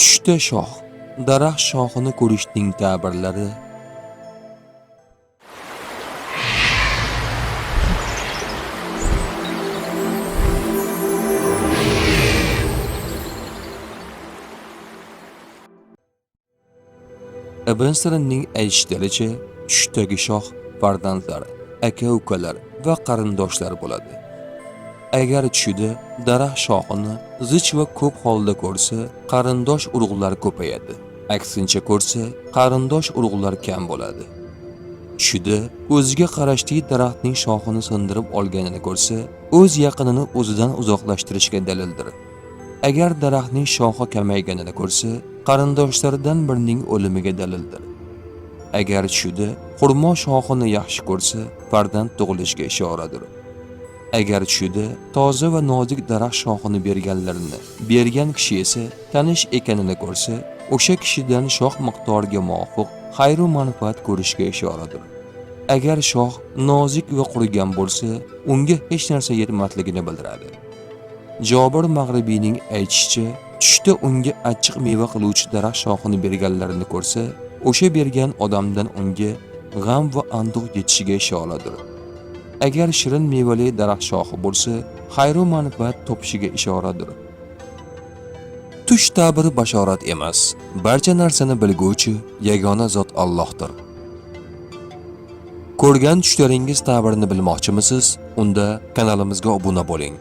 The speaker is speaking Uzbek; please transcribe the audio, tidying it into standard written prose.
Tushda shox, daraxt shoxini ko'rishning ta'birlari. Ibn Sirinning aytishlaricha, tushdagi shox farzandlar, aka-ukalar va qarindoshlar bo'ladi. Agar tushida daraxt shoxini zich va ko'p holda ko'rsa, qarindosh urug'lar ko'payadi. Aksincha ko'rsa, qarindosh urug'lar kam bo'ladi. Tushida o'ziga qarashli daraxtning shoxini sindirib olganini ko'rsa, o'z yaqinini o'zidan uzoqlashtirishga dalildir. Agar daraxtning shoxi kamayganini ko'rsa, qarindoshlaridan birining o'limiga dalildir. Agar tushida xurmo shoxini yaxshi ko'rsa, farzand tug'ilishiga ishoradir. Agar tushida toza va nozik daraxt shoxini berganlarini, bergan kishi esa tanish ekanini ko'rsa, o'sha kishidan shox miqdoriga muvofiq xayru manfaat ko'rishga ishoradir. Agar shox nozik va qurigan bo'lsa, unga hech narsa yetmasligini bildiradi. Jobir Mag'ribiyning aytishicha, tushda unga achchiq meva qiluvchi daraxt shoxini berganlarini ko'rsa, o'sha bergan odamdan unga g'am va anduh yetishiga ishoradir. Agar shirin mevali daraxt shoxi bo'lsa, xayru manfaat topishiga ishoradir. Tush ta'biri bashorat emas. Barcha narsani bilguvchi yagona zot Allohdir. Ko'rgan tushlaringiz ta'birini bilmoqchimisiz? Unda kanalimizga obuna bo'ling.